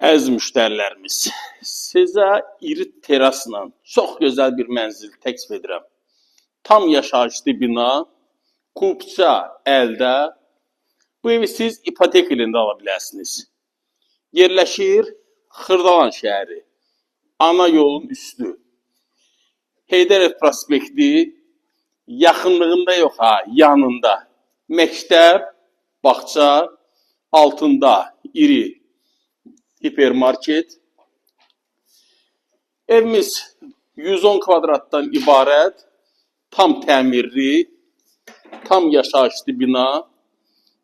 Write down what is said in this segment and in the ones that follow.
Əziz müştərilərimiz, sizə iri terasla çox gözəl bir mənzil təklif edirəm. Tam yaşayışlı bina, kupça əldə. Bu evi siz ipoteka ilə də ala bilərsiniz. Yerləşir Xırdalan şəhəri. Ana yolun üstü. Heydərov prospekti yaxınlığında yox ha, yanında. Məktəb, bağça, altında iri hipermarket. Evimiz 110 kvadratdan ibarət, tam təmirli, tam yaşayışlı bina,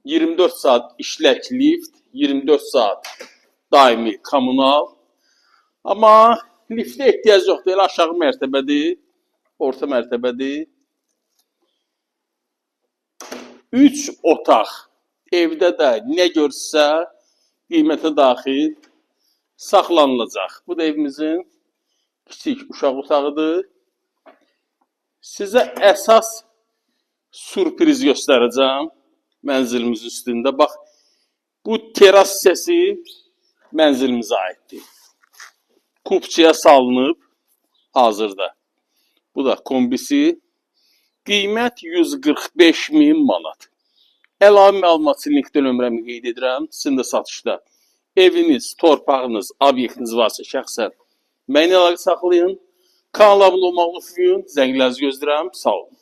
24 saat işlək lift, 24 saat daimi kommunal. Amma liftə ehtiyac yoxdur, elə aşağı mərtəbədir, orta mərtəbədir. 3 otaq. Evdə də nə görsə qiymətə daxil saxlanılacaq. Bu da evimizin kiçik uşaq otağıdır. Sizə əsas sürpriz göstərəcəm mənzilimizin üstündə. Bax, bu teras hissəsi mənzilimizə aiddir. Kupçaya salınıb hazırda. Bu da kombisi. Qiymət 145 min manat. Əlavə məlumat üçün linkdə nömrəmi qeyd edirəm. Sizin də satışda eviniz, torpağınız, obyektiniz varsa şəxsən mənimlə əlaqə saxlayın. Kanala abunə olmağı unutmayın. Zənglərinizi gözləyirəm. Sağ olun.